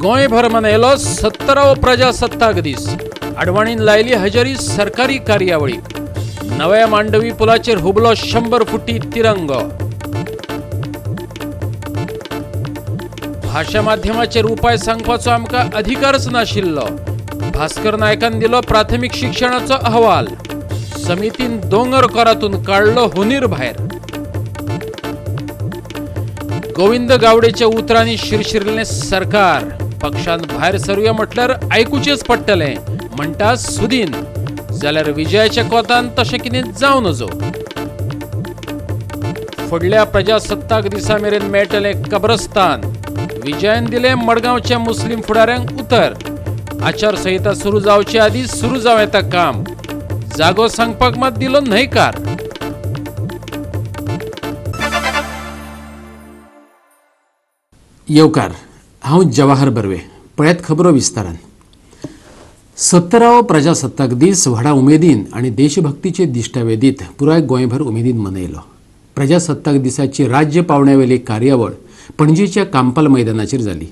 गोंयभर मनयलो 70वो प्रजासत्ताक दीस. अडवाणीन लायली हजेरी सरकारी कार्यावळीक. नव्या मांडवी पुलाचेर हुबलो 100 फुटी तिरंगो. भाशा माध्यमाचेर उपाय सांगपाचो आमकां अधिकारच नाशिल्लो. भास्कर नायकान दिलो प्राथमिक शिक्षणाचो अहवाल. समितीन दोंगर करातून काडलो हुनीर भायर. गोविंद गावडेच्या उतरांनी शिरशिरलें सरकार. पक्षान भायर सरुया म्हटल्यार आयकुचेंच पडटलें म्हणटा सुदीन. जाल्यार विजयाच्या कोतान तशें कितें जावं नजो. फुडल्या प्रजासत्ताक दिसा मेरेन मेळटलें कब्रस्तान. विजयान दिलें मडगांवच्या मुस्लीम फुडाऱ्यांक उतर. आचारसंहिता सुरू जावचे आदीं सुरू जावं येता काम. जागो सांगपाक मात दिलो न्हयकार. येवकार, हांव जवाहर बर्वे. पळयात खबरो विस्तारान. 70वो प्रजासत्ताक दीस व्हडा उमेदीन आनी देशभक्तीचे दिश्टावे दीत पुराय गोंयभर उमेदीन मनयलो. प्रजासत्ताक दिसाची राज्य पावण्यावेली कार्यावळ पणजेच्या कांपाल मैदानाचेर जाली.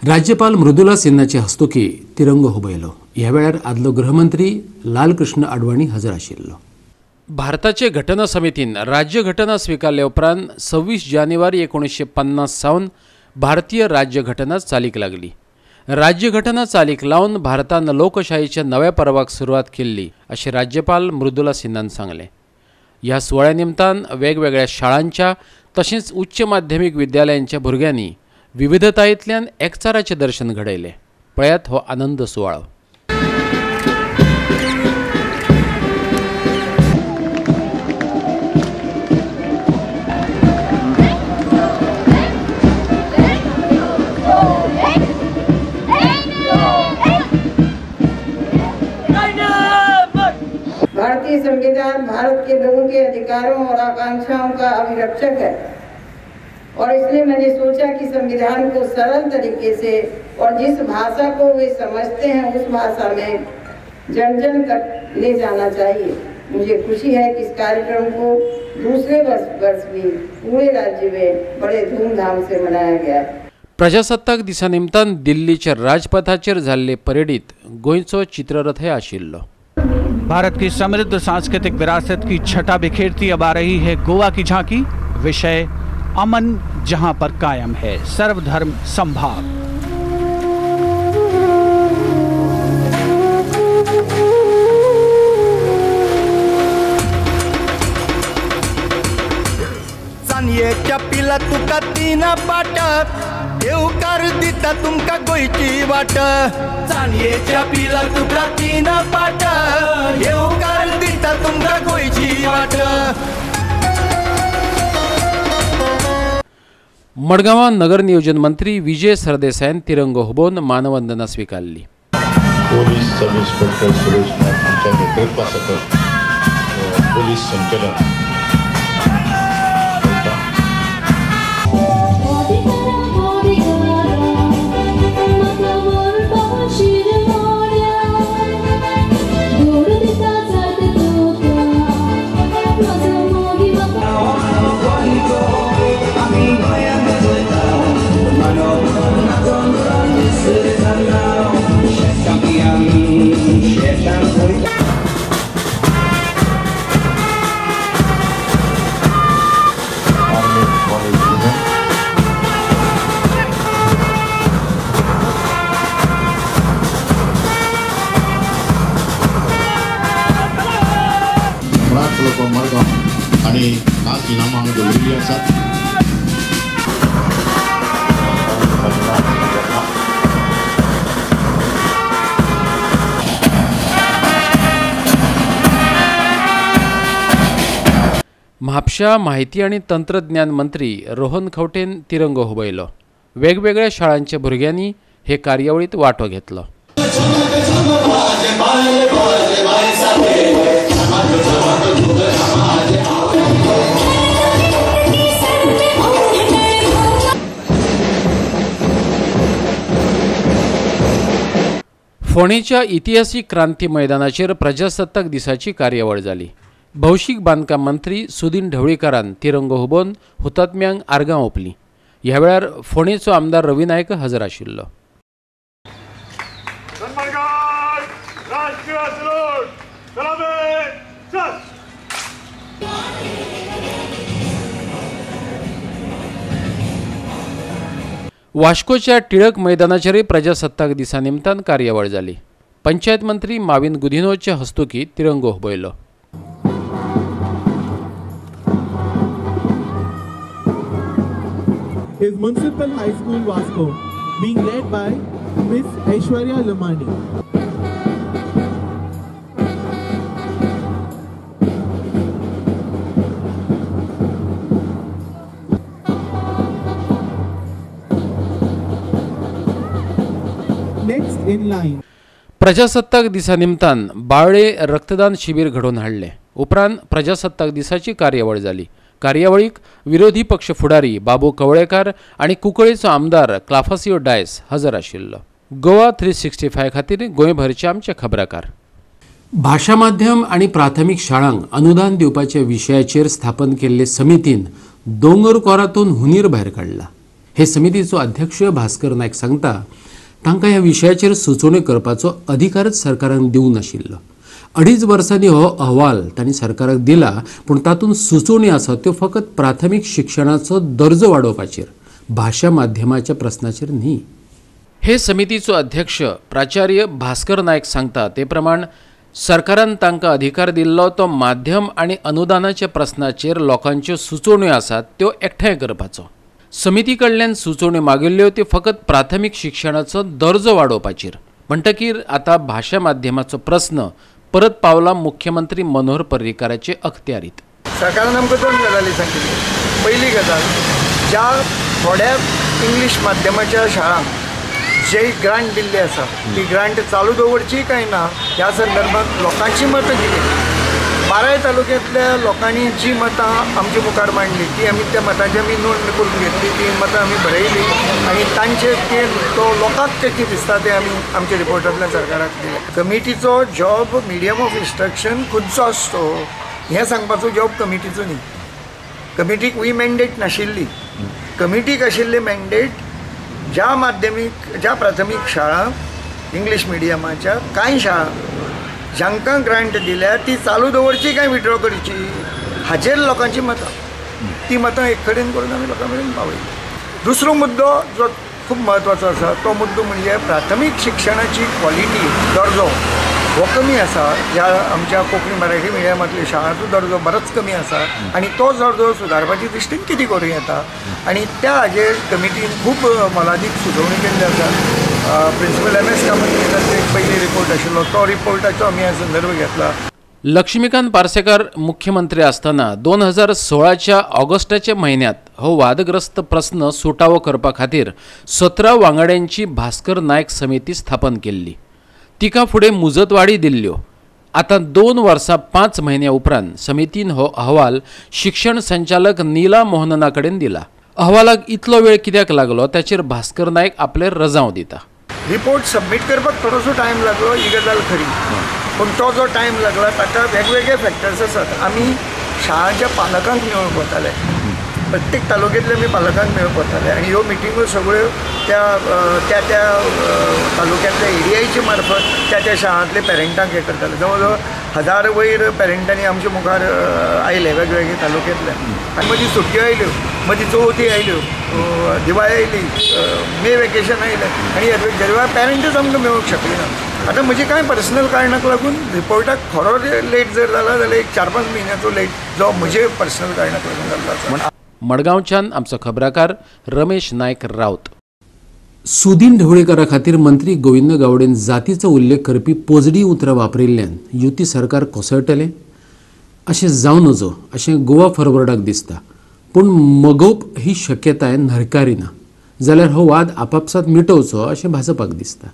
राज्यपाल मृदुला सिन्हाचे हस्तुकी तिरंगो हुबयलो. ह्या वेळार आदलो गृहमंत्री लालकृष्ण अडवाणी हजर आशिल्लो. भारताचे घटना समितीन राज्यघटना स्विकारल्या उपरांत 26 जानेवारी 1950 सावन भारतीय राज्यघटना चालीक लागली. राज्यघटना चालीक लावन भारतान लोकशाहीच्या नव्या पर्वाक सुरवात केल्ली अशें राज्यपाल मृदुला सिन्हान सांगलें. ह्या सुवाळ्या निमतान वेगवेगळ्या शाळांच्या तशेंच उच्च माध्यमीक विद्यालयांच्या भुरग्यांनी विविधतायेंतल्यान एकचाराचें दर्शन घडयलें. पळयात हो आनंद सुवाळो. भारतीय संविधान भारत के लोगों के अधिकारों और आकांक्षाओं का अभिरक्षक है और इसलिए मैंने सोचा कि संविधान को सरल तरीके से और जिस भाषा को वे समझते हैं उस भाषा में जन जन तक ले जाना चाहिए। मुझे खुशी है कि इस कार्यक्रम को दूसरे वर्ष भी पूरे राज्य में बड़े धूमधाम से मनाया गया। प्रजासत्ताक दिसा निमतान दिल्लीच्या राजपथाचेर जाल्ले परेडीत गोंयचो चित्ररथय आशिल्लो. भारत की समृद्ध सांस्कृतिक विरासत की छटा बिखेरती अब आ रही है गोवा की झांकी। विषय अमन जहां पर कायम है, सर्वधर्म संभाव। चांदयेच्या पिला तुका तीन पाटत देवकार दिता तुमका गोंयची वाट. चांदयेच्या पिला तुका तीन पाट देवकार दिता तुमका गोंयची वाट. मडगांवां नगर नियोजन मंत्री विजय सरदेसायान तिरंगो हुबोवन मानवंदना स्वीकारली. Police sub inspector Suresh Naik हांच्या नेतृत्वा सकयल पोलीस संचलन मडगांव आनी खास इनामां हांगा दवरिल्लीं आसात. म्हापशा माहिती आनी तंत्रज्ञान मंत्री रोहन खंवटेन तिरंगो हुबयलो. वेगवेगळ्या शाळांच्या भुरग्यांनी हे कार्यावळीत वांटो घेतलो. फोंडेच्या इतिहासीक क्रांती मैदानाचेर प्रजासत्ताक दिसाची कार्यावळ जाली. भौशीक बांदकाम मंत्री सुदीन ढवळीकारान तिरंगो हुबोवन हुतात्म्यांक आर्गां ओंपलीं. ह्या वेळार फोंडेचो आमदार रवी नायक हजर आशिल्लो. वास्कोच्या टिळक मैदानाचेरय प्रजासत्ताक दिसा निमतान कार्यावळ जाली. पंचायत मंत्री Mauvin गुदिन्होचे हस्तुकी तिरंगो हुबयलो. Is Municipal High School Vasco being led by Miss Aishwarya Lamani. Next in line. प्रजासत्ताक दिसा निमतान बाळे रक्तदान शिबीर घडोवन हाडलें. उपरांत प्रजासत्ताक दिसाची कार्यावळ जाली. कार्यावळीक विरोधी पक्ष फुडारी बाबू कवळेकार आनी कुंकळेचो आमदार क्लाफासियो डायस हजर आशिल्लो. गोवा 365 खातीर गोंयभरचे आमचे खबराकार. भाशा माध्यम आनी प्राथमीक शाळांक अनुदान दिवपाच्या विशयाचेर स्थापन केल्ले समितीन दोंगर कोरातून हुनीर भायर काडला. हे समितीचो अध्यक्ष भास्कर नायक सांगता तांकां ह्या विशयाचेर सुचोवण्यो करपाचो अधिकारच सरकारान दिवंक नाशिल्लो. 2.5 वर्सांनी हो अहवाल तांणी सरकाराक दिला, पूण तातूंत सुचोवणी आसा त्यो फकत प्राथमीक शिक्षणाचो दर्जो वाडोवपाचेर, भाशा माध्यमाच्या प्रस्नाचेर न्ही. हे समितीचो अध्यक्ष प्राचार्य भास्कर नायक सांगता ते प्रमाण सरकारान तांकां अधिकार दिल्लो तो माध्यम आनी अनुदानाच्या प्रस्नाचेर लोकांच्यो सुचोवण्यो आसात त्यो एकठांय करपाचो. समिती कडल्यान सुचोवण्यो मागिल्ल्यो त्यो फकत प्राथमीक शिक्षणाचो दर्जो वाडोवपाचेर. म्हणटकीर आतां भाशा माध्यमाचो प्रस्न परत पावला मुख्यमंत्री मनोहर पर्रीकाराचे अखत्यारीत. सरकारान आमकां 2 गजाली सांगिल्ल्यो. पयली गजाल, ज्या थोड्या इंग्लीश माध्यमाच्या शाळांक जे ग्रांट दिल्ली आसा ती ग्रांट चालू दवरची काय ना ह्या संदर्भात लोकांची मतां दिली. 12 तालुक्यांतल्या लोकांनी जी मतां आमच्या मुखार मांडली ती आमी त्या मतांची आमी नोंद करून घेतली, ती मतां आमी बरयली आनी तांचे ते तो लोकांक ते कितें दिसता ते आमी आमच्या रिपोर्टांतल्यान सरकाराक दिले. कमिटीचो जॉब मिडियम ऑफ इन्स्ट्रक्शन खंयचो आसतो हें सांगपाचो जॉब कमिटीचो न्ही. कमिटीक we mandate नाशिल्ली. कमिटीक आशिल्ले मॅन्डेट ज्या माध्यमीक ज्या प्राथमीक शाळा इंग्लीश मिडियमाच्या कांय शाळा जांकां ग्रांट दिल्या ती चालू दवरची काय विड्रॉ करची हाजेर लोकांची मतां, ती मतां एक कडेन करून आमी लोकां मेरेन पावयली. दुसरो मुद्दो जो खूब म्हत्वाचो आसा तो मुद्दो म्हणजे प्राथमीक शिक्षणाची क्वॉलिटी दर्जो हो कमी आसा. ह्या आमच्या कोंकणी मराठी मिडियमांतल्या शाळांचो दर्जो बरोच कमी आसा आनी तो दर्जो सुदारपाची दृश्टीन कितें करूं येता आनी त्या हाजेर कमिटीन खूब मोलादीक सुचोवणी केल्ली आसा. प्रिंसिपल एम एस कामत एक पयली रिपोर्ट आशिल्लो तो रिपोर्टाचो आमी हा संदर्भ घेतला. लक्ष्मीकांत पार्सेकर मुख्यमंत्री आसतना 2016च्या ऑगस्टाच्या म्हयन्यांत हो वादग्रस्त प्रस्न सुटावो करपा खातीर 17 वांगड्यांची भास्कर नायक समिती स्थापन केल्ली. तिका फुडें मुजतवाडी दिल्ल्यो. आतां 2 वर्सां 5 म्हयन्या उपरांत समितीन हो अहवाल शिक्षण संचालक नीला मोहनना कडेन दिला. अहवालाक इतलो वेळ कित्याक लागलो ताचेर भास्कर नायक आपले रजांव दिता. रिपोर्ट सबमीट करपाक थोडोसो टायम लागलो ही गजाल खरी, पूण तो जो टायम लागला ताका वेगवेगळे फॅक्टर्स आसात. आमी शाळांच्या पालकांक मेळूंक वताले, प्रत्येक तालुक्यांतले आमी पालकांक मेळूंक वताले आनी ह्यो मिटिंगो सगळ्यो त्या त्या त्या तालुक्यांतल्या एरियाचे मार्फत त्या त्या शाळांतले पेरंटांक हें करताले. जवळ जवळ 1000 वयर पेरंटांनी आमच्या मुखार आयले वेगवेगळे तालुक्यांतले. आनी मदीं सुटयो आयल्यो, मदीं चवथी आयल्यो, दिवाळी आयली, मे वेकेशन आयलें आनी ह्या वेळार पेरंटच आमकां मेळूंक शकले ना. आतां म्हजी कांय पर्सनल कारणाक लागून रिपोर्टाक खरो लेट जर जाला जाल्यार एक 4-5 म्हयन्याचो लेट जो म्हजे पर्सनल कारणाक लागून जाल्लो आसा. मडगांवच्यान आमचो खबराकार रमेश नायक राऊत. सुदीन ढवळीकरा खातीर मंत्री गोविंद गावडेन जातीचो उल्लेख करपी पोजडी उतरां वापरिल्ल्यान युती सरकार कोसळटलें अशें जावं नजो अशें गोवा फॉरवर्डाक दिसता, पूण मगोप ही शक्यताय न्हयकारिना जाल्यार हो वाद आपापसात मिटोवचो अशें भाजपाक दिसता.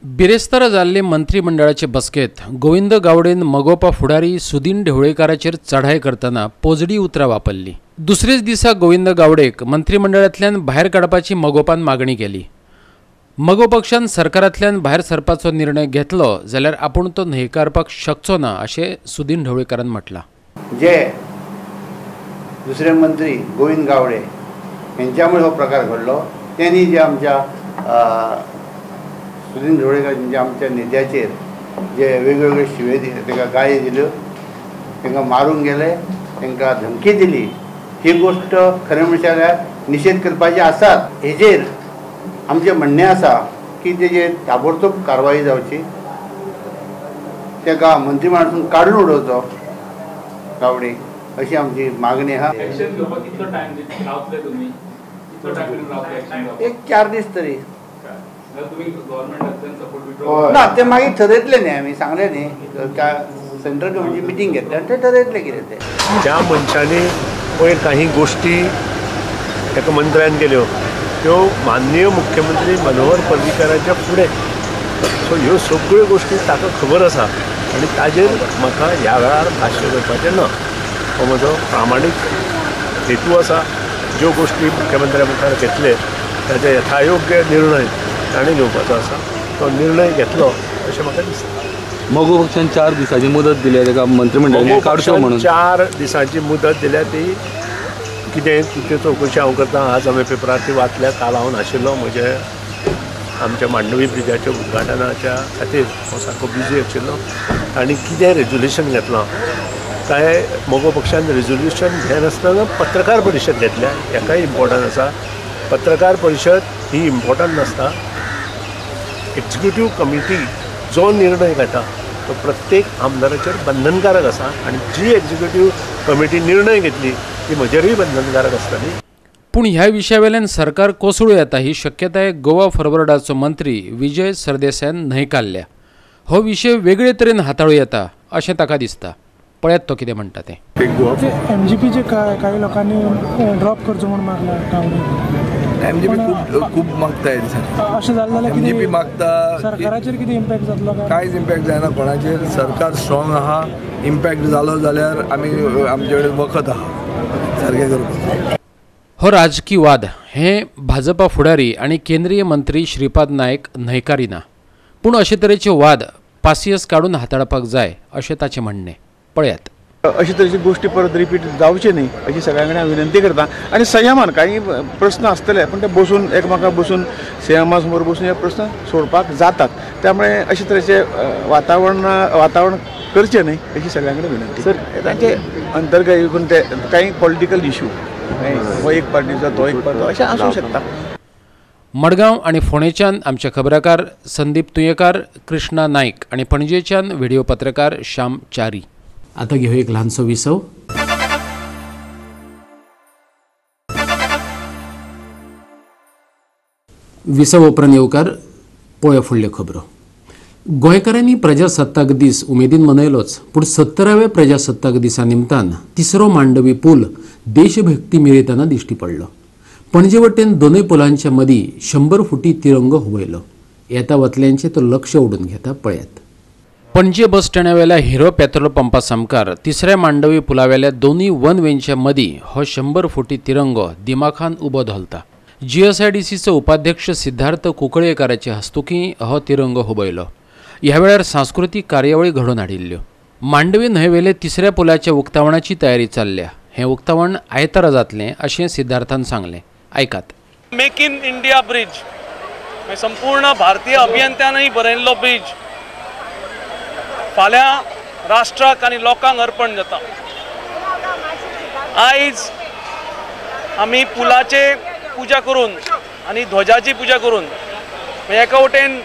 बिरेस्तारा जाल्ले मंत्रीमंडळाचे बसकेत गोविंद गावडेन मगोपा फुडारी सुदीन ढवळीकाराचेर चढाय करतना पोजडी उतरां वापरली. दुसरेच दिसा गोविंद गावडेक मंत्रिमंडळांतल्यान भायर काडपाची मगोपान मागणी केली. मगो पक्षान सरकारांतल्यान भायर सरपाचो निर्णय घेतलो जाल्यार आपूण तो न्हयकारपाक शकचो ना अशें सुदीन ढवळीकारान म्हटलां. जे दुसरे मंत्री गोविंद गावडे यांच्यामुळे हो प्रकार घडलो, त्यांनी जे आमच्या सुदिन ढवळीकर म्हणजे आमच्या नेत्याचेर जे वेगवेगळे शिवे तांकां गाळी दिल्यो, तांकां मारूंक गेले, तांकां धमकी दिली, ही गोश्ट खरें म्हणल्यार निशेध करपाची आसात. हेजेर आमचें म्हणणें आसा की तेजेर ताबडतोब कारवाई जावची, ताका मंत्रीमंडळातून काडून उडोवचो गावडे, अशी आमची मागणी आसा. एक 4 दीस तरी ना, ते मागीर ठरयतले न्ही, आमी सांगले न्ही, सेंट्रल गव्हर्नमेंटची मिटींग घेतली आनी ते ठरयतले कितें तें. ज्या मनशांनी पयर काही गोष्टी एका मंत्र्यान केल्यो त्यो माननीय मुख्यमंत्री मनोहर पर्रीकराच्या फुडें, सो ह्यो सगळ्यो गोष्टी ताका खबर आसा आनी ताजेर म्हाका ह्या वेळार भाश्य करपाचें ना. हो म्हजो प्रामाणीक हेतू आसा. ज्यो गोष्टी मुख्यमंत्र्या मुखार घेतले ताजे यथायोग्य निर्णय ताणें घेवपाचो आसा, तो निर्णय घेतलो अशें म्हाका दिसता. मगो पक्षान 4 दिसांची मुदत दिल्या ताका मंत्रिमंडळान काडचो म्हणून. 4 दिसांची मुदत दिल्या ती कितें तिची चवकशी हांव करता. आज हांवें पेपरार ती वाचल्या, काल हांव नाशिल्लो, म्हजे आमच्या मांडवी ब्रिजाच्या उद्घाटनाच्या खातीर हांव सारको बिजी आशिल्लो. आनी कितें रेजोल्युशन घेतलां काय मगो पक्षान रेजोल्युशन घेनासतना पत्रकार परिशद घेतल्या, हेकाय इम्पॉर्टंट आसा. पत्रकार परिशद ही इम्पॉर्टंट नासता, एक्झिक्युटीव कमिटी जो निर्णय घेता तो प्रत्येक आमदाराचेर बंधनकारक आसा आनी जी एक्झिक्युटीव कमिटी निर्णय घेतली ती म्हजेरूय बंधनकारक आसतली. पूण ह्या विशयावेल्यान सरकार कोसळूं येता ही शक्यताय गोवा फॉरवर्डाचो मंत्री विजय सरदेसायान न्हयकारल्या. हो विशय वेगळे तरेन हाताळूं येता अशें ताका दिसता. पळयात तो कितें म्हणटा तें. एमजीपीचे काही लोकांनी ड्रॉप करचो म्हणून मागला गावडे. एमजीपी खूब खूब मागता ह्या दिसांनी. अशें जालें जाल्यार एमजीपी मागता, सरकाराचेर कितें इम्पॅक्ट जातलो? कांयच इम्पॅक्ट जायना कोणाचेर. सरकार स्ट्रॉंग आहा, इम्पॅक्ट जालो जाल्यार आमी आमचे कडेन वखद आहा सारकें करपाक. हो राजकी वाद हे भाजपा फुडारी आनी केंद्रीय मंत्री श्रीपाद नायक न्हयकारिना, पूण अशे तरेचे वाद पासियस काडून हाताळपाक जाय अशें ताचें म्हणणें. पळयात. अशे तरेची गोष्टी परत रिपीट जावचे न्ही अशी सगळ्यां कडेन हांव विनंती करता. आनी संयमान काही प्रस्न आसतले पण ते बसून एकमेका बसून संयमा समोर बसून हे प्रस्न सोडपाक जातात. त्यामुळे अशे तरेचे वातावरण करचें न्ही अशी सगळ्यां कडेन विनंती. सर तांचे अंतर्गत ते काही पॉलिटिकल इशू, हो एक पार्टीचो तो एक पार्टीचो अशें आसूं शकता. मडगांव आनी फोंडेच्यान आमचे खबराकार संदीप तुयेकार, कृष्णा नायक आनी पणजेच्यान व्हिडिओ पत्रकार श्याम च्यारी. आता घेऊ एक ल्हानसो विसव. विसव उपरांत येवकार पळोवया फुडल्यो खबरो. गोंयकारांनी प्रजासत्ताक दीस उमेदीन मनयलोच, पूण 70व्या प्रजासत्ताक दिसा निमतान तिसरो मांडवी पूल देशभक्ती मिरयतना दिश्टी पडलो. पणजे वटेन दोनूय पुलांच्या मदीं 100 फुटी तिरंगो हुबयलो. येता वतल्यांचें तो लक्ष ओडून घेता. पळयात. पणजे बस स्टँडावेल्या हिरो पेट्रोल पंपा सामकार तिसऱ्या मांडवी पुलावेल्या दोनूय वन वेंच्या मदीं हो 100 फुटी तिरंगो दिमाखान उबो धोलता. जीएसआयडीसीचो उपाध्यक्ष सिद्धार्थ कुंकळयेकाराचे हस्तुकीं हो तिरंगो हुबयलो. ह्या वेळार सांस्कृतीक कार्यावळी घडोवन हाडिल्ल्यो. मांडवी न्हंयवेले तिसऱ्या पुलाच्या उक्तावणाची तयारी चल्ल्या. हें उक्तावण आयतारा जातलें अशें सिद्धार्थान सांगलें. आयकात. मेक इन इंडिया ब्रिज संपूर्ण भारतीय अभियंत्यांनी बरयल्लो ब्रिज फाल्यां राष्ट्राक आनी लोकांक अर्पण जाता. आयज आमी पुलाचे पुजा करून आनी ध्वजाची पुजा करून एका वटेन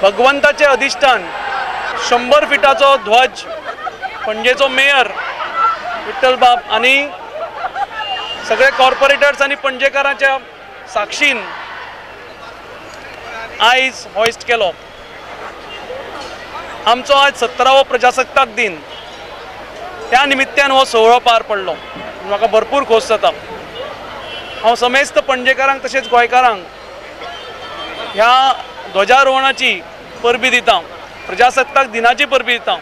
भगवंताचें अधिश्ठान 100 फिटाचो ध्वज पणजेचो मेयर विठ्ठल बाब आनी सगळे कॉर्पोरेटर्स आनी पणजेकारांच्या साक्षीन आयज हॉयस्ट केलो. आमचो आज 70वो प्रजासत्ताक दिन, त्या निमित्तान हो सोहळो पार पडलो. म्हाका भरपूर खोस जाता. हांव समेस्त पणजेकारांक तशेंच गोंयकारांक ह्या ध्वजारोहणाची परबी दिता, प्रजासत्ताक दिनाची परबी दिता.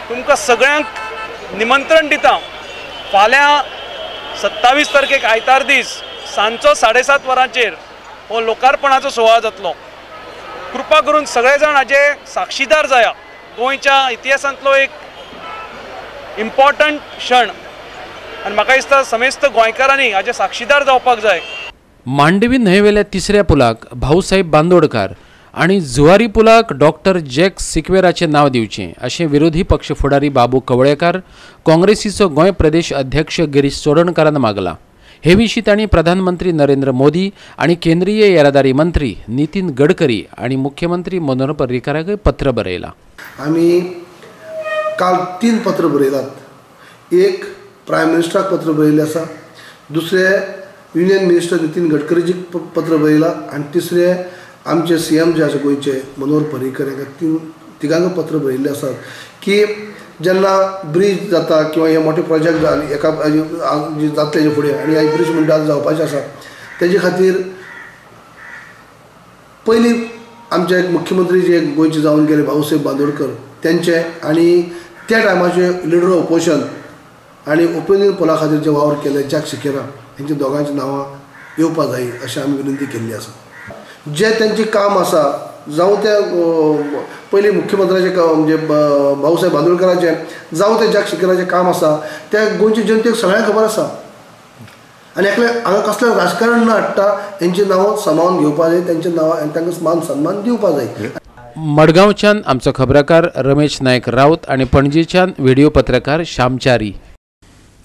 तुमकां सगळ्यांक निमंत्रण दिता, फाल्यां 27 तारखेक आयतार दीस सांजचो 7:30 वरांचेर हो लोकार्पणाचो सुवाळो जातलो. कृपा करून सगळे जाण हाजे साक्षीदार जाया. गोंयच्या इतिहासांतलो एक इम्पॉर्टंट क्षण आनी म्हाका दिसता समेस्त गोंयकारांनी हाजे साक्षीदार जावपाक जाय. मांडवी न्हंयवेल्या तिसऱ्या पुलाक भाऊसाहेब बांदोडकार आनी जुवारी पुलाक डॉक्टर जॅक सिक्वेराचें नांव दिवचें अशें विरोधी पक्ष फुडारी बाबू कवळेकार काँग्रेसीचो गोंय प्रदेश अध्यक्ष गिरीश चोडणकारान मागला. हे विशीं तांणी प्रधानमंत्री नरेंद्र मोदी आनी केंद्रीय येरादारी मंत्री नितीन गडकरी आनी मुख्यमंत्री मनोहर पर्रीकाराकय पत्र बरयलां. आमी काल 3 पत्र बरयलात. एक प्रायम मिनिस्टराक पत्र बरयलें आसा, दुसरें युनियन मिनिस्टर नितीन गडकरीजीक पत्र बरयलां आनी तिसरें आमचे सीएम जे आसा गोंयचे मनोहर पर्रीकर हांकां तिगांक पत्र बरयल्लें आसात की जेन्ना ब्रीज जाता किंवा हे मोठे प्रोजेक्ट एका जातले फुडें आनी हे ब्रीज म्हणटा जावपाचे आसा तेजे खातीर पयलीं आमचे मुख्यमंत्री जे गोंयचे जावन गेले भाऊसाहेब बांदोडकर तेंचे आनी त्या टायमाचे लिडर ऑफ ओपोजिशन आनी ओपिनियन पोला खातीर जे वावर केले जॅक सिकेरा हेंच्या दोगांची नांवां येवपा जाय अशें आमी विनंती केल्ली आसा. जे तेंचें काम आसा जावं ते पयलीं मुख्यमंत्र्याचें म्हणजे भाऊसाहेब बांदोडकराचें जावं तें जॅक सिकेराचें काम आसा तें गोंयचे जनतेक सगळ्यांक खबर आसा आनी एकले हांगा कसलें राजकारण न हाडटा तेंची नांवां समावन घेवपा जाय, तेंच्या नांवां आनी तांकां मान सन्मान दिवपा जाय. मडगांवच्यान आमचो खबराकार रमेश नायक राऊत आनी पणजेच्यान व्हिडिओ पत्रकार श्यामचारी.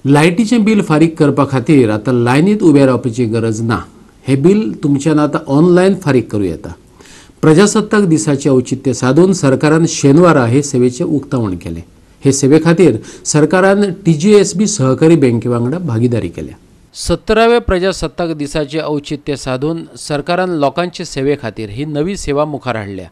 लायटीचें बील फारीक करपा खातीर आतां लायनीत उबे रावपाची गरज ना. हें बील तुमच्यान आतां ऑनलायन फारीक करूं येता. प्रजासत्ताक दिसाचें औचित्य सादून सरकारान शेनवारा हे सेवेचें उक्तावण केलें. हे सेवे खातीर सरकारान TGSB सहकारी बँके वांगडा भागीदारी केल्या. 17व्या प्रजासत्ताक दिसाचें औचित्य सादून सरकारान लोकांचे सेवे खातीर ही नवी सेवा मुखार हाडल्या.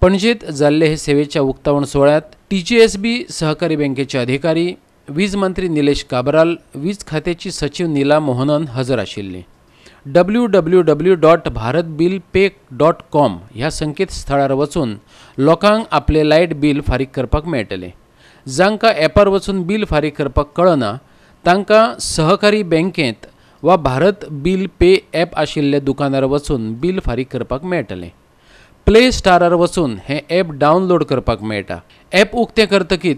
पणजेंत जाल्ले हे सेवेच्या उक्तावण सुवाळ्यांत TGSB सहकारी बँकेचे अधिकारी, वीज मंत्री निलेश काब्राल, वीज खात्याची सचीव नीला मोहनन हजर आशिल्ली. www.bharatbillpay.com ह्या संकेतस्थळार वचून लोकांक आपलें लायट बील फारीक करपाक मेळटलें. जांकां ॲपार वचून बील फारीक करपाक कळना तांकां सहकारी बँकेंत वा भारत बील पे ॲप आशिल्ल्या दुकानार वचून बील फारीक करपाक मेळटलें. प्ले स्टारार वचून हें ॲप डावनलोड करपाक मेळटा. ॲप उक्तें करतकीत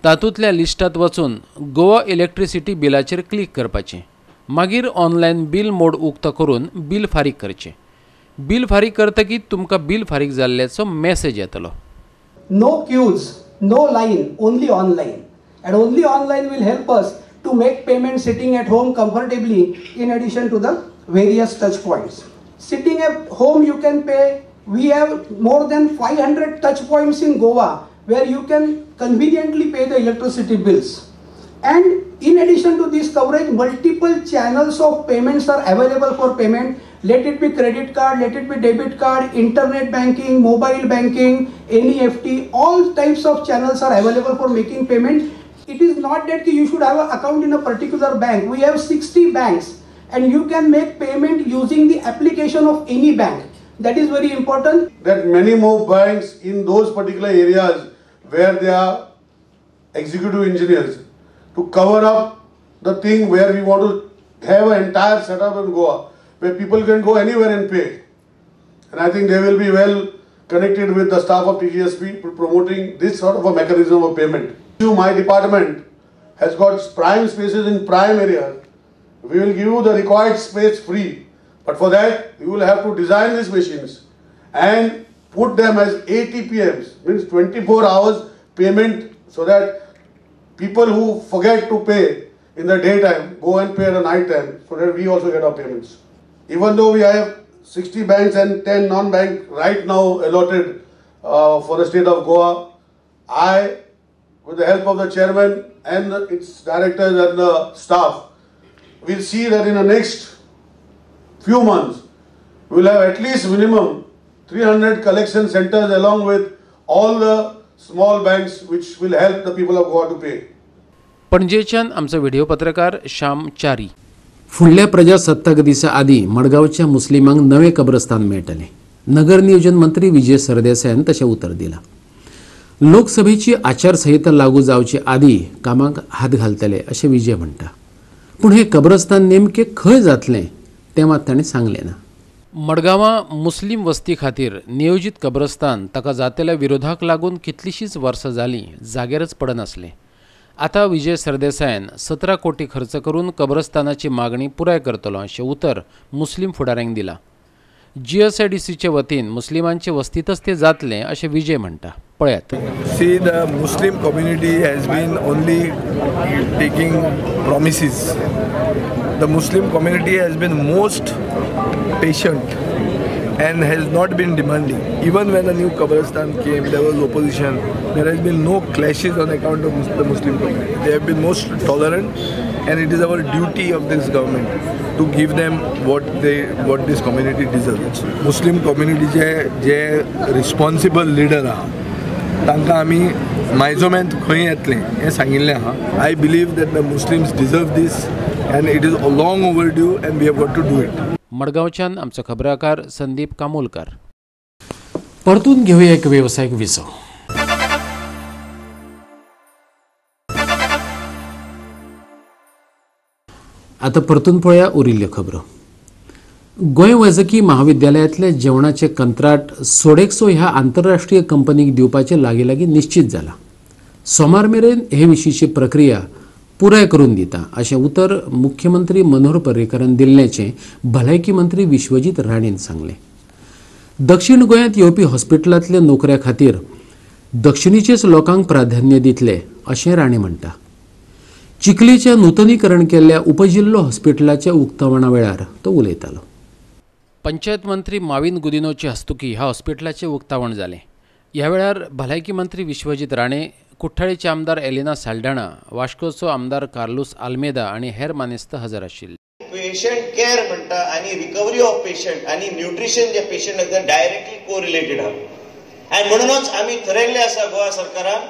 तातूंतल्या लिस्टांत वचून गोवा इलेक्ट्रिसिटी बिलाचेर क्लिक करपाचें. मागीर ऑनलायन बील मोड उक्तो करून बील फारीक करचें. बील फारीक करतकीत तुमकां बील फारीक जाल्ल्याचो मॅसेज येतलो. No queues, no line, only online. And only online will help us to make payment sitting at home comfortably in addition to the various touch points. Sitting at home you can pay. We have more than 500 touch points in Goa where you can conveniently pay the electricity bills. And in addition to this coverage, multiple channels of payments are available for payment. Let it be credit card, let it be debit card, internet banking, mobile banking, NEFT, all types of channels are available for making payment. It is not that you should have an account in a particular bank. We have 60 banks and you can make payment using the application of any bank. That is very important. That many more banks in those particular areas where they are executive engineers to cover up the thing where we want to have an entire setup in Goa where people can go anywhere and pay. And I think they will be well connected with the staff of TGSB promoting this sort of a mechanism of payment. My department has got prime spaces in prime areas. We will give you the required space free. But for that, you will have to design these machines and put them as ATPMs, means 24 hours payment, so that people who forget to pay in the daytime go and pay at the night time, so that we also get our payments. Even though we have 60 banks and 10 non-bank right now allotted for the state of Goa, I, with the help of the chairman and its directors and the staff, will see that in the next few months, we will have at least minimum 300 collection centers along with all the small banks which will help the people of Goa to pay. पणजेच्यान आमचो video पत्रकार श्याम च्यारी. फुडल्या प्रजासत्ताक दिसा आदीं मडगांवच्या मुस्लिमांक नवें कब्रस्तान मेळटलें. नगर नियोजन मंत्री विजय सरदेसायान तशें उतर दिलां. लोकसभेची आचारसंहिता लागू जावचे आदीं कामाक हात घालतले अशें विजय म्हणटा. पूण हें कब्रस्तान नेमकें खंय जातलें तें मात ताणें सांगलें ना. मडगांवां मुस्लीम वस्ती खातीर नियोजीत कब्रस्तान ताका जातेल्या विरोधाक लागून कितलींशींच वर्सां जालीं जाग्यारच पडनासलें. आतां विजय सरदेसायान 17 कोटी खर्च करून कब्रस्तानाची मागणी पुराय करतलो अशें उतर मुस्लीम फुडाऱ्यांक दिलां. जीएसआयडीसीचे वतीन मुस्लिमांचे वस्तीतच ते जातले अशें विजय म्हणटा. पळयात. See, the Muslim community has been only taking promises. The Muslim community has been most patient and has not been demanding. Even when the new Kabristan came, there was opposition. There has been no clashes on account of the Muslim community. They have been most tolerant, and it is our duty of this government to give them what this community deserves. Muslim community je responsible leader आहा, तांकां आमी मायजोमेंत खंय येतलें हें सांगिल्लें आहा. I believe that the Muslims deserve this and it is long overdue and we have got to do it. मडगांवच्यान आमचो खबराकार संदीप कामोलकर. परतून घेवया एक वेवसायीक विसव. आतां परतून पळया उरिल्ल्यो खबरो. गोंय वैजकी महाविद्यालयांतले जेवणाचे कंत्राट सोडेक्सो ह्या आंतरराष्ट्रीय कंपनीक दिवपाचें लागीं लागीं निश्चित जालां. सोमार मेरेन हे विशींची प्रक्रिया पुराय करून दिता अशें उतर मुख्यमंत्री मनोहर पर्रीकरान दिल्ल्याचें भलायकी मंत्री विश्वजीत राणेन सांगलें. दक्षिण गोंयांत येवपी हॉस्पिटलांतल्या नोकऱ्या खातीर दक्षिणेचेच लोकांक प्राधान्य दितले अशें राणे म्हणटा. चिखलेच्या नूतनीकरण केल्ल्या उपजिल्लो हॉस्पिटलाच्या उक्तावणा वेळार तो उलयतालो. पंचायत मंत्री माविन गुदिनोचे हस्तुकी ह्या हॉस्पिटलाचें उक्तावण जालें. ह्या वेळार भलायकी मंत्री विश्वजीत राणे, कुठ्ठाळेचे आमदार एलिना साल्डाणा, वास्कोचो आमदार कार्लूस आल्मेदा आनी हेर मानेस्त हजर आशिल्ले. पेशंट केअर म्हणटा आनी रिकवरी ऑफ पेशंट आनी न्यूट्रिशन जे पेशंट आसा डायरेक्टली कोरिलेटेड आहा. आनी म्हणूनच आमी थरयल्लें आसा गोवा सरकारान,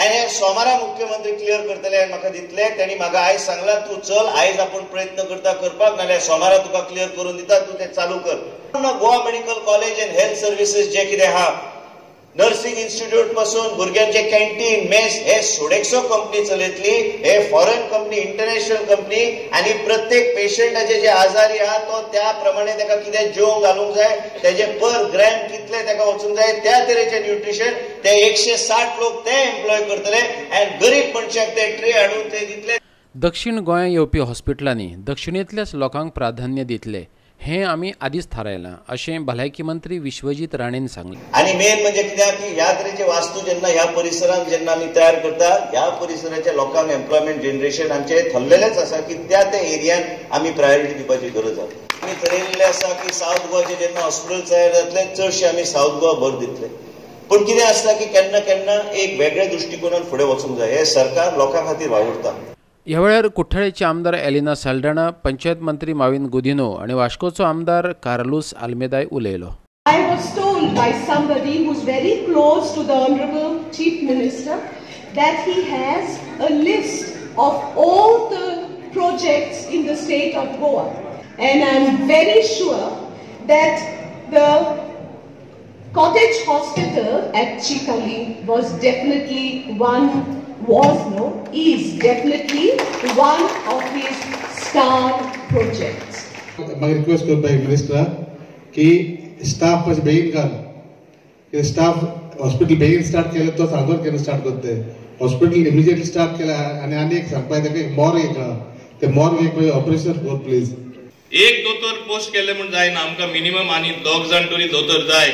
आनी हे सोमारा मुख्यमंत्री क्लियर करतले आनी म्हाका दितले. तेणी म्हाका आयज सांगलां तूं चल, आयज आपूण प्रयत्न करता करपाक, नाल्यार सोमारा तुका क्लियर करून दिता, तूं तें चालू कर. Goa medical college and health services जे कितें आहा, नर्सिंग इन्स्टिट्यूट पासून भुरग्यांचे कॅन्टीन मेस हे सोडेक्सो कंपनी चलयतली. हे फॉरेन कंपनी, इंटरनॅशनल कंपनी. आनी प्रत्येक पेशंटाचे जे आजारी आहा तो त्या प्रमाणे ताका कितें जेवंक घालूंक जाय, तेजे पर ग्रॅम कितले ताका वचूंक जाय, त्या तरेचें न्यूट्रिशन ते 160 लोक ते एम्प्लॉय करतले आनी गरीब मनशाक ते ट्रे हाडून ते दितले. दक्षिण गोंया येवपी हॉस्पिटलांनी दक्षिणेंतल्याच लोकांक प्राधान्य दितले हें आमी आदींच थारायलां अशें भलायकी मंत्री विश्वजीत राणेन सांगलें. आनी मेन म्हणजे कित्याक की ह्या तरेचे वास्तू जेन्ना ह्या परिसरांत जेन्ना आमी तयार करता, ह्या परिसराच्या लोकांक एम्प्लॉयमेंट जनरेशन आमचें थरलेलेंच आसा की त्या त्या एरियान आमी प्रायोरिटी दिवपाची गरज आसा. आमी थरयिल्लें आसा की सावथ गोवाचें जेन्ना हॉस्पिटल तयार जातलें चडशें आमी सावथ गोवा भर दितले. पूण कितें आसता की केन्ना केन्ना एक वेगळ्या दृश्टिकोनान फुडें वचूंक जाय. हें सरकार लोकां खातीर वावुरता. ह्या वेळार कुठ्ठाळेचे आमदार एलिना साल्डाणा, पंचायत मंत्री माविन गुदिनो आनी वास्कोचो आमदार कार्लूस आल्मेदाय उलयलो. I was told by somebody who's very close to the Honorable Chief Minister that he has a list of all the projects in the state of Goa. And I'm very sure that the cottage hospital at Chikali was definitely one is definitely one of his star projects. म्हाका request करता मिनिस्टरा की staff मातशें बेगीन घाल. Staff hospital बेगीन start केलें तो सांगोर केन्ना स्टार्ट करता. हॉस्पिटल इमिजिएटली स्टार्ट केलें आनी आनी एक सांगपा ताका एक मॉर्ग एक आहा, ते मॉर्ग एक ऑपरेशन कर प्लीज. एक दोतोर पोस्ट केले म्हूण जायना, आमकां मिनिमम आनी 2 जाण तरी दोतोर जाय.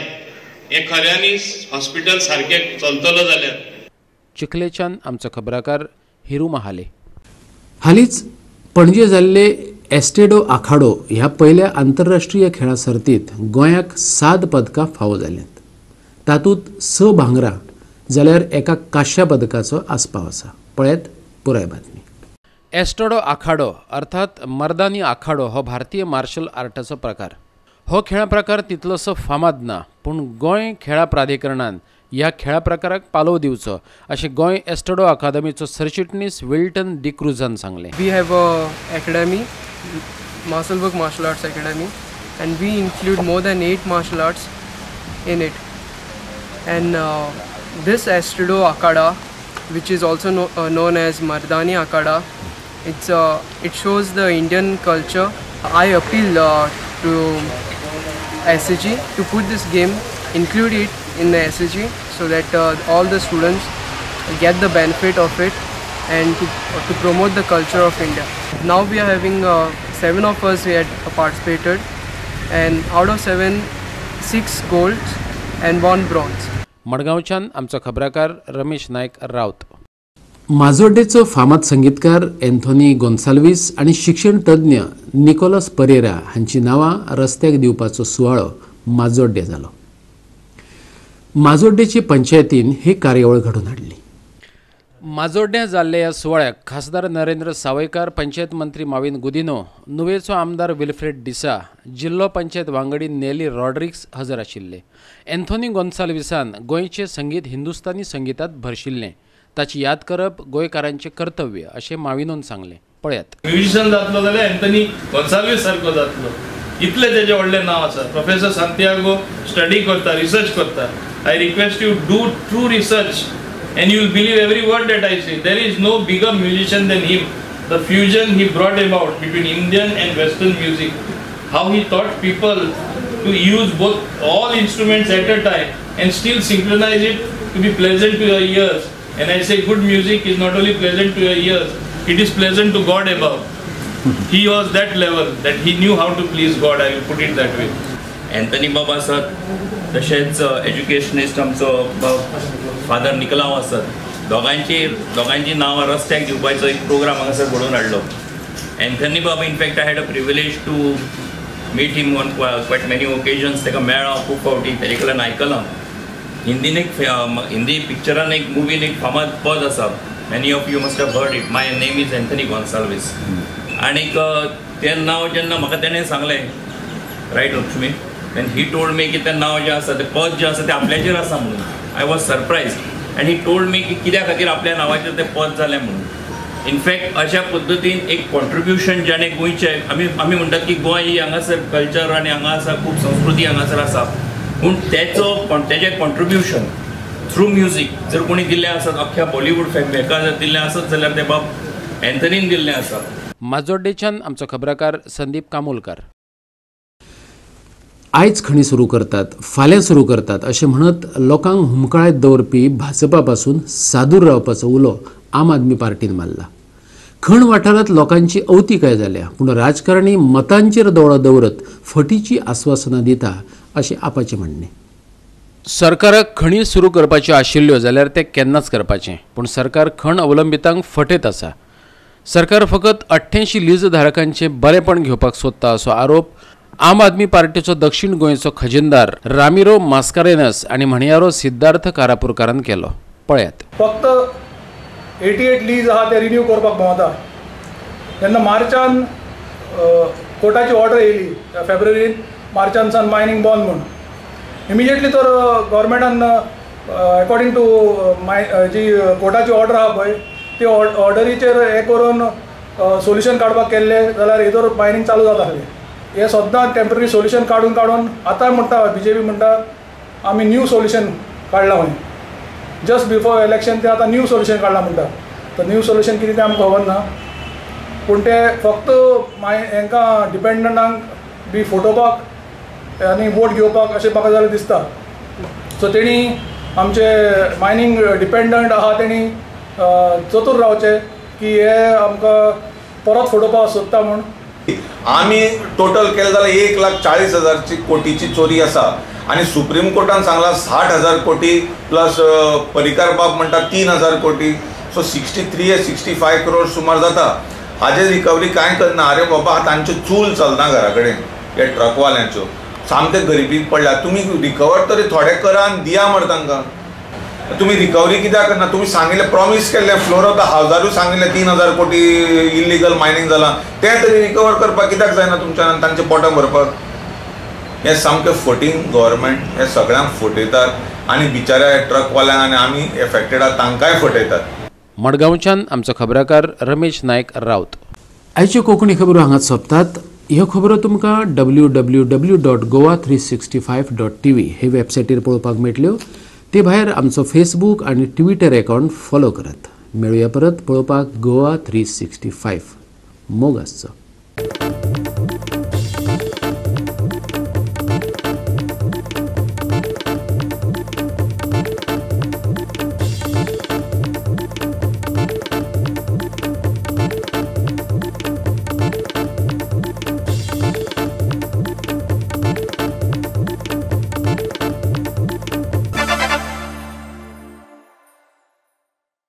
हें खऱ्यांनी हॉस्पिटल सारकें चलतलो जाल्यार. चिखलेच्यान आमचो खबराकार हिरू महाले. हालींच पणजे जाल्ले एस्टेडो आखाडो ह्या पयल्या आंतरराष्ट्रीय खेळां सर्तींत गोंयाक 7 पदकां फावो जाल्यांत. तातूंत 6 भांगरां जाल्यार एका कांश्या पदकाचो आस्पाव आसा. पळयात पुराय बातमी. एस्टेडो आखाडो अर्थात मर्दानी आखाडो हो भारतीय मार्शल आर्टाचो प्रकार. हो खेळां प्रकार तितलोसो फामाद ना, पूण गोंय खेळां प्राधिकरणान ह्या खेळा प्रकाराक पालव दिवचो अशें गोंय एस्टेडो अकादमीचो सरचिटणीस विल्टन डिक्रुजान सांगलें. We have a academy, Musclework Martial Arts Academy, and we include more than 8 martial arts in it. And this Estado Akada, which is also known as Mardani Akada, it shows the Indian culture. I appeal to SAG to put this game, include it in the SAG, so that all the students get the benefit of it and to promote the culture of India. Now we are having 7 of us who had participated and out of 7, 6 golds and 1 bronze. मडगांवच्यान आमचो खबराकार रमेश नायक राउत. माजोड्डेचो फामाद संगीतकार Anthony Gonsalves आनी शिक्षण तज्ञ Nicholas Pereira हांची नांवां रस्त्याक दिवपाचो सुवाळो माजोड्डे जालो. माजोड्डेचे पंचायतीन ही कार्यावळ घडोवन हाडली. माजोड्ड्यां जाल्ल्या ह्या सुवाळ्याक खासदार नरेंद्र सावयकार, पंचायत मंत्री माविन गुदिनो, नुवेचो आमदार विल्फ्रेड डिसा, जिल्लो पंचायत वांगडी नेली रॉड्रिक्स हजर आशिल्ले. एंथोनी गोन्साल्विसान गोंयचें संगीत हिंदुस्तानी संगीतांत भरशिल्लें, ताची याद करप गोंयकारांचें कर्तव्य अशें माविनोन सांगलें. पळयात. म्युझिशियन जातलो जाल्यार एंथनी गोन्साल्वीस सारको जातलो, इतलें तेजें व्हडलें नांव आसा. प्रोफेसर सांतियागो स्टडी करता, रिसर्च करता. I request you do true research and you will believe every word that I say. There is no bigger musician than him. The fusion he brought about between Indian and Western music, how he taught people to use both all instruments at a time and still synchronize it to be pleasant to your ears. And I say good music is not only pleasant to your ears, it is pleasant to God above. He was that level that he knew how to please God, I will put it that way. Anthony बाबा आसात, तशेंच educationist आमचो father निकलांव आसात. दोगांची नांवां रस्त्याक दिवपाचो एक programme हांगासर घडोवन हाडलो. एंथनी बाबा in fact I had a privilege to meet him on quite many occasions. ताका मेळ्ळा खूब फावटी, ताजे कडल्यान आयकलां. हिंदीन एक हिंदी पिक्चरान एक मुवीन एक फामाद पद आसा, many of you must have heard it, my name is Anthony Gonsalves. आनीक तें नांव जेन्ना म्हाका तेणें सांगलें, right Lakshmi, and he told me की तें नांव जें आसा, तें पद जें आसा तें आपल्याचेर आसा म्हणून. I was surprised and he told me की कित्या खातीर आपल्या नांवाचेर तें पद जालें म्हणून. इनफॅक्ट अशा पद्दतीन एक कॉन्ट्रिब्युशन जाणें गोंयचें, आमी म्हणटात की गोंय ही हांगासर कल्चर आनी हांगा आसा खूब संस्कृती हांगासर आसा, पूण तेचें कॉन्ट्रिब्युशन थ्रू म्युजीक जर कोणी दिल्लें आसत, अख्ख्या बॉलिवूड हेका जर दिल्लें आसत जाल्यार तें बाब एंथनीन दिल्लें आसा. माजोड्डेच्यान आमचो खबराकार संदीप कामोलकार. आयज खणी सुरू करतात, फाल्यां सुरू करतात अशें म्हणत लोकांक हुमकळायत दवरपी भाजपा पासून सादूर रावपाचो उलो आम आदमी पार्टीन मारला. खण वाठारांत लोकांची अवतिकाय जाल्या, पूण राजकारणी मतांचेर दोळो दवरत फटीची आस्वासनां दिता अशें आपाचें म्हणणें. सरकाराक खणी सुरू करपाच्यो आशिल्ल्यो जाल्यार तें केन्नाच करपाचें, पूण सरकार खण अवलंबितांक फटयत आसा. सरकार फकत 88 लीज धारकांचें बरेपण घेवपाक सोदता असो आरोप आम आदमी पार्टीचो दक्षिण गोंयचो खजिनदार रामिरो मास्कारेनस आनी म्हणयारो सिद्धार्थ कारापूरकारान केलो. पळयात. फक्त 88 लीज आहा ते रिन्यू करपाक भोंवता. जेन्ना मार्चान कोर्टाची ऑर्डर येयली, फेब्रुवारीन मार्चान सान मायनींग बंद म्हूण, इमिजिएटली तर गव्हर्मेंटान अकॉर्डिंग टू जी कोर्टाची ऑर्डर आहा पळय ती ऑर्डरीचेर हें करून सोल्युशन काडपाक केल्लें जाल्यार हेदोर मायनींग चालू जाता आसलें. हे सद्दां टेम्पररी सोल्युशन काडून काडून आतां म्हणटा बीजेपी म्हणटा आमी न्यू सोल्युशन काडलां खंय, जस्ट बिफोर इलेक्शन ते आतां न्यू सोल्युशन काडलां म्हणटा. तर न्यू सोल्युशन कितें तें आमकां खबर ना, पूण ते फक्त हेंकां डिपेंडंटांक बी फटोवपाक आनी वोट घेवपाक अशें म्हाका जाल्यार दिसता. सो तेणी आमचे मायनींग डिपेंडंट आहा तेणी चतूर रावचें की हे आमकां परत फटोवपाक सोदता म्हूण. आमी टोटल केलें जाल्यार 1,40,000 कोटीची चोरी आसा आनी सुप्रीम कोर्टान सांगलां 60,000 कोटी प्लस परिकार बाब म्हणटा 3,000 कोटी, सो 63 65 करोड सुमार जाता. हाजे रिकवरी कांय करना. अरे बाबा तांच्यो चूल चलना घरा कडेन, ह्या ट्रकवाल्यांच्यो सामके गरिबीक पडल्या. तुमी रिकवर तरी थोडे करा आनी दिया मरे तांकां. तुमी रिकवरी कित्याक करना? तुमी सांगिल्लें, प्रॉमीस केल्लें, फ्लोर ऑफ the हावजारूय सांगिल्लें 3,000 कोटी इल्लीगल मायनींग जालां, तें तरी रिकवर करपाक कित्याक जायना तुमच्यान तांचें पोटां भरपाक? हें सामकें फटींग गव्हर्मेंट, हें सगळ्यांक फटयतात आनी बिचाऱ्या ट्रकवाल्यांक आनी आमी एफेक्टेड आहा तांकांय फटयतात. मडगांवच्यान आमचो खबराकार रमेश नायक राउत. आयच्यो कोंकणी खबरो हांगाच सोंपतात. ह्यो खबरो तुमकां www.goa365.tv हे वेबसायटीर पळोवपाक मेळटल्यो. ते भायर आमचो फेसबूक आनी ट्विटर अकावंट फॉलो करात. मेळुया परत पळोवपाक गोवा 365. मोग आसचो.